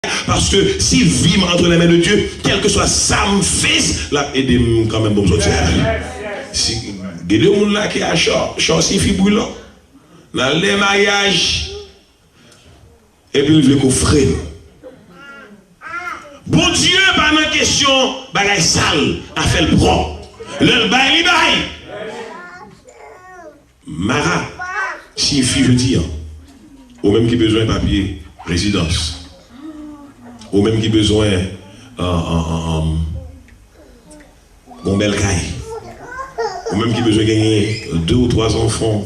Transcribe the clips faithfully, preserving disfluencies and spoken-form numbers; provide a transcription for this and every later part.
Paske si vi m entre les mains de Dieu, kèlkeswa sa m fes, l ap ede m kanmenm pou m soti avè l. Si, gen de moun la ki a chò, chò siyifi brilan. Nan lè maryaj, epi l vle kofre nou. Bondye pa nan kesyon bagay sal, afè l pwòp. Lè l bay, li bay. Mara siyifi jodi an, ou menm ki bezwen papye rezidans, ou menm ki bezwen, euh, euh, euh, euh, gon bèl kay, ou menm ki bezwen genyen de ou twa zanfan,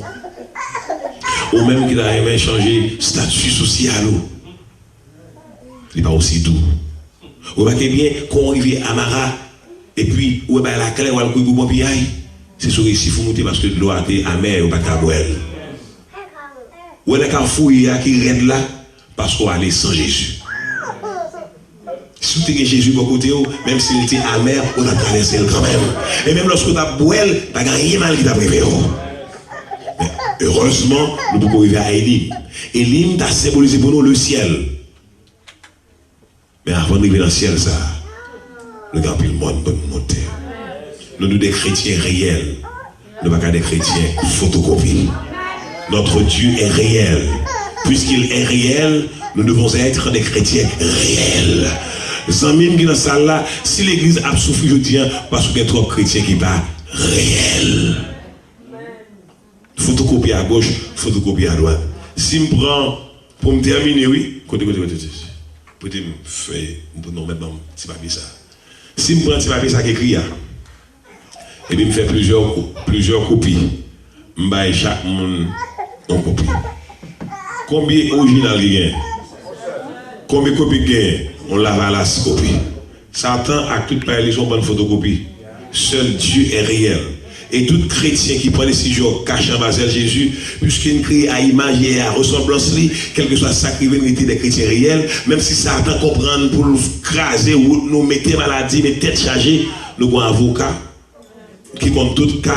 ou menm ki ta renmen chanje estati sosyal ou, li pa osi dou. Ou remake byen, kan w rive a Mara, epi ou wè bagay la klè, w al kouri pou bò piyay, se sou resif ou moute paske dlo a te amè, ou pa t ka bwè l. Ou wè nan kafou w ye a ki rèd la, paske w ale san Jezi. Si w te gen Jezi bò kote w, menm si l te amè, ou t ap travèse l kanmenm. E menm lòske w t ap bwè l, pa gen anyen mal ki t ap rive w. Men, erezman, nou poko rive a Elim. Elim ta senbolize pou nou lesyèl. Men avan n rive nan syèl sa a, nou gen anpil mòn pou n monte. Nou dwe de kretyen reyèl. Nou pa ka de kretyen fotokopi. Notre Dieu est réel. Puisqu'il est réel, nous devons être des chrétiens réels. Zanmi m ki nan sal la, si legliz ap soufri jodi a, paske gen twòp kretyen ki pa reyèl. Fotokopi agoch, fotokopi adwat. Si m pran, pou m tèmine, wi, kote, kote, kote, kote? Prete m fèy, m pou non, mèt ban m ti papye sa. Si m pran ti papye sa k ekri a, epi m fè plizyè, plizyè kopi, m bay chak moun yon kopi. Konbyen orijinal ki gen? Konbyen kopi ki gen? Yon lavalas kopi. Satan ak tout pay li se yon bann fotokopi. Seul Dieu est réel. E tout kretyen ki pran desizyon kache anba zèl Jezi, piske n kreye a imaj e a resanblans li, kèlkeswa sa k rive n rete de kretyen reyèl, menm si Satan konprann pou l kraze wout nou, mete maladi, met tèt chaje, nou gon avoka ki konn tout ka,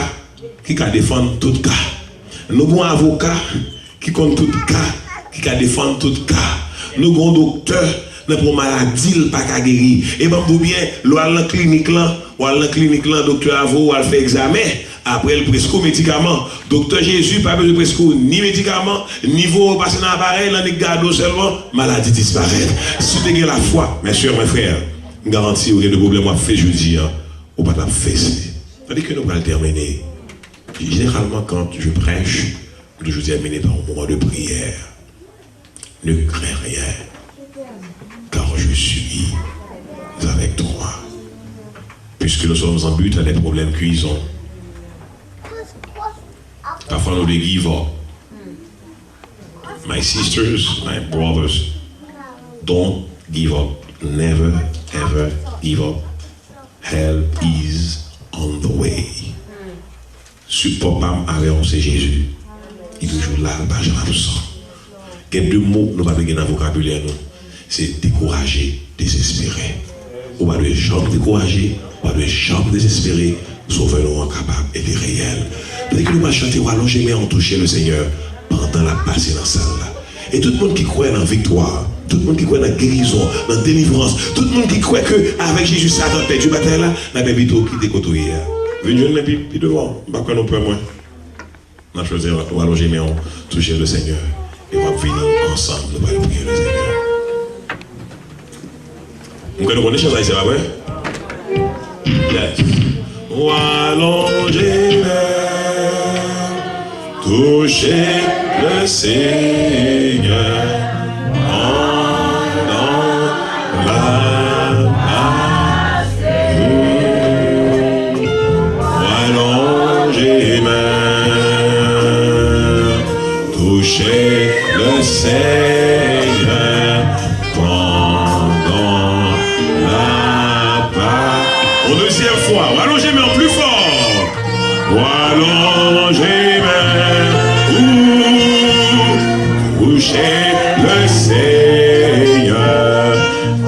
ki ka defann tout ka. Nou gon avoka ki konn tout ka, ki ka defann tout ka. Nou gon doktè nan pou maladi l pa ka geri. E ban m di w byen, lè w al nan klinik lan, w al nan klinik lan, doktè a voye w al fè egzamen, apre l preskri w medikaman. Doktè Jezi pa bezwen preskri w ni medikaman, ni voye w pase nan aparèy lan, ni gade w sèlman, maladi disparèt. Si w te gen lafwa, mè sè, mè frè, m garanti w gen de pwoblèm w ap fes jodi a, ou pa t ap fes li. Tandis que nous allons terminer. Généralement, quand je prêche, je vous amène par un moment de prière. Ne crains rien, car je suis avec toi. Puisque nous sommes en but à des problèmes qu'ils ont. Parfois, nous les give up. My sisters, my brothers, don't give up. Never, ever give up. Help is on the way. Sipò pa m avè w se Jezi. Li toujou la, l pa janm absan. Gen de mo nou pa dwe gen nan vokabilè nou. Se dekouraje, dezespere. Ou pa dwe janm dekouraje, ou pa dwe janm dezespere. Sovè nou an kapab e li reyèl. Tandis que nou pral chante, ou alonje men an, touche le Seigneur pandan l ap pase nan sal la. E tout moun ki kwè nan viktwa, tout moun ki kwè nan gerizon, nan delivrans, tout moun ki kwè ke avèk Jezi Satan pèdi batay la, n ap envite w kite kote w ye a. Vin jwenn mwen pi, pi devan, m pa kwè nou pè mwen. N ap chwazi, ou alonje men w, touche le Seigneur, e w ap vini ansanm, nou pral priye le Seigneur. M kwè nou konnen chant sa, se pa vre? Yes. Ou alonje men, touche le Seigneur pandan l ap pase. Ou alonje men, touche le Seigneur pandan l ap pa-, Yon dezyèm fwa, ou alonje men an pli fò. Ou alonje men ou, touche le Seigneur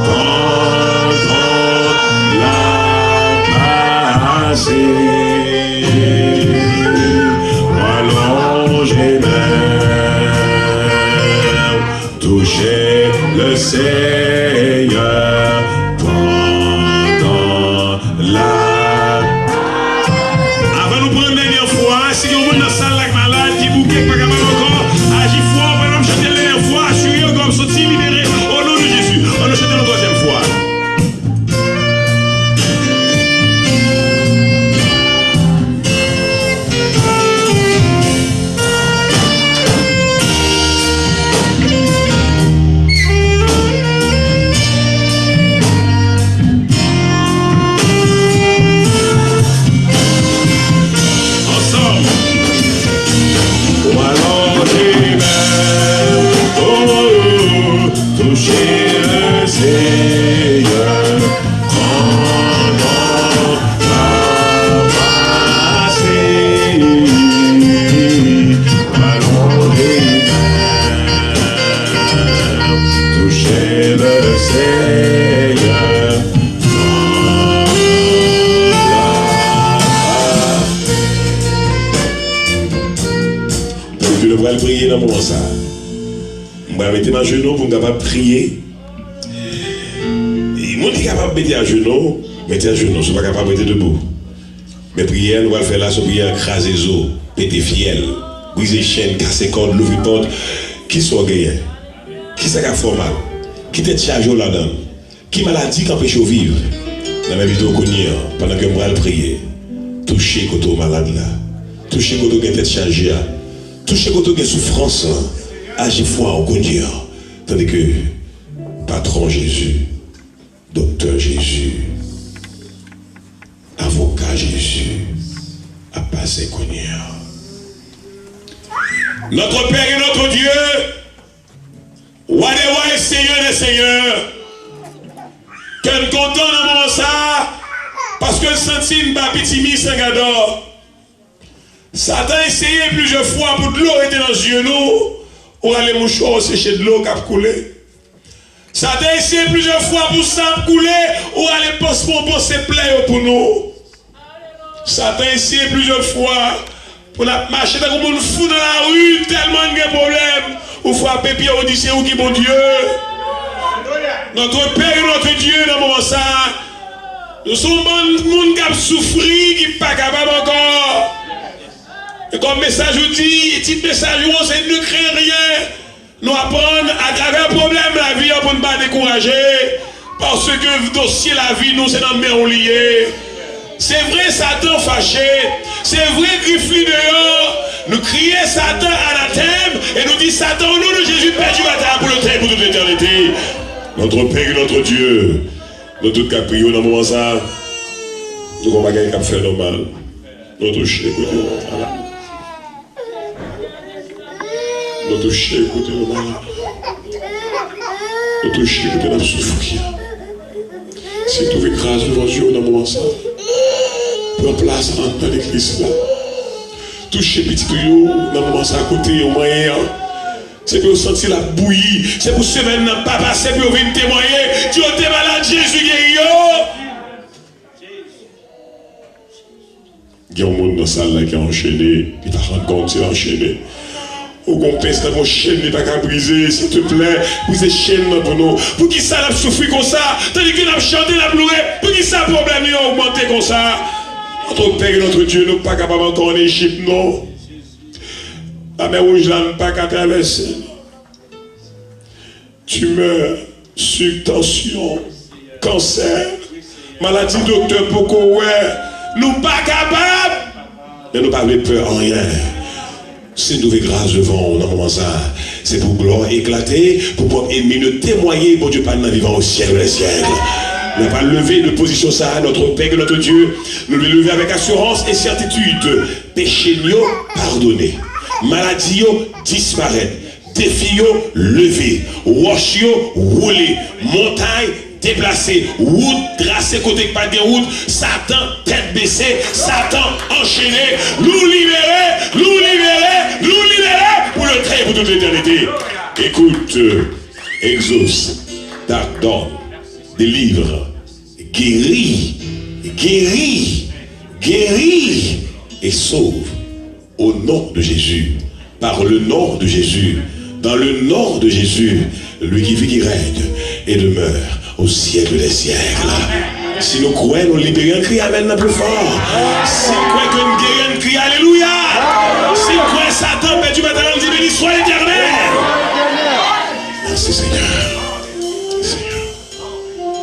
pandan l ap pase. Ou alonje men ou, touche le Seigneur. Seyè pandan la. Avan nou pran dènye fwa, si gen yon moun nan sal la k malad, ki bouke, k pa kapab ankò, aji fwa, pandan m chante l dènye fwa, asire w ke w ap soti libere, o non de Jezi. Ann nou chante l yon twazyèm fwa. Ansanm. Ou alonje men, oh, touche le Seyè. Pandan m ap pase, alonje men, touche le Seyè. Pandan m ap pase. Donk, nou pral priye nan moman sa a. M pral mete m ajenou pou m kapab priye. E moun ki kapab mete ajenou, mete ajenou. Si w pa kapab, rete debou. Men priyè nou pral fè la, se yon priyè kraze zo, pete fyèl, brize chèn, kase kòd, louvri pòt. Kisa w genyen? Kisa k ap fè w mal? Ki tèt chaje w ladan l? Ki maladi k anpeche w viv? Nan men pito w kounye a, pandan ke m pral priye, touche kote w malad la. Touche kote w gen tèt chaje a. Touche kote w gen soufrans lan. Aji fwa w kounye a. Tande ke patwon Jezi, doktè Jezi, avoka Jezi ap pase kounye a. Notre Père et notre Dieu, Wa dè wa e Senyè dè senyè. Kè n kontan nan moman sa a, paske n santi n pa pitimi san gadò. Satan eseye plizyè fwa pou dlo rete nan zye nou, ou rale mouchwa ou seche dlo k ap koule. Satan eseye plizyè fwa pou san ap koule, ou rale pansman ou panse plè yo pou nou. Satan eseye plizyè fwa pou n ap mache tankou moun fou nan lari, tèlman n gen pwoblèm. Ou frape pye, ou di, "Se ou ki Bondye." Notre Père et notre Dieu, nan moman sa a, nou se yon bann moun k ap soufri, ki pa kapab ankò. E kòm mesaj ou di, tit mesaj ou an, se Ne crains rien. Nou aprann atravè pwoblèm lavi an pou n pa dekouraje, paske dosye lavi nou se nan men w li ye. Se vre, Satan fache, se vre, grif li deyò. Nou kriye Satan anatèm e nou di, "Satan, au nom de Jésus, pèdi batay pou le temps et pour toute l'éternité." Notre Père et notre Dieu, nou tout k ap priye w nan moman sa a, nou gon bagay k ap fè nou mal. Nou touche kote nou malad. Nou touche kote nou malad. Nou touche kote n ap soufri. Si w twouve gras devan zye w nan moman sa a, pran plas anndan legliz la. Touche pitit ou yo nan moman sa a, kote yo manyen an. Se pou yo santi l ap bouyi. Se pou semèn nan pa pase pou yo vin temwaye. Di yo te malad, Jezi geri yo. Gen yon moun nan sal la ki anchene, li pa rann kont se anchene. Ou gon pens nan yon chenn li pa ka brize, silteplè, brize chenn nan pou nou. Poukisa n ap soufri konsa, tandike n ap chante, n ap louwe? Poukisa pwoblèm yo ogmante konsa? Notre Père et notre Dieu, nou pa kapab ankò ann Ejip, non. Lamè Wouj la, n pa ka travèse. Timè, sik, tansyon, kansè, maladi doktè poko wè, nou pa kapab, men nou pa vle pè anyen. Si n twouve gras devan w nan moman sa a, se pou glwa w eklate, pou pwòp ènmi nou temwaye Bondye pa n nan vivan au siècle des siècles. Nou pa leve de pozisyon sa a, notre Père et notre Dieu, nou leve avèk asirans e sètitid, peche n yo padone, maladi yo disparèt, defi yo leve, wòch yo woule, montay deplase, wout trase kote k pa t gen wout, Satan tèt bese, Satan anchene, nou libere, nou libere, nou libere pour le temps et pour toute l'éternité. Écoute, euh, exauce, pardonne, délivre, guéris, guéris, guéris et sauve. Au nom de Jésus, par le nom de Jésus, dans le nom de Jésus, lui qui vit, qui règne et demeure Au siècle des siècles. Si nou kwè, nou libere, ann kriye amèn nan pli fò. Si n kwè ke n geri, ann kriye alelouya. Si n kwè Satan pèdi batay la, ann di beni swa Letènèl. Mèsi Senyè.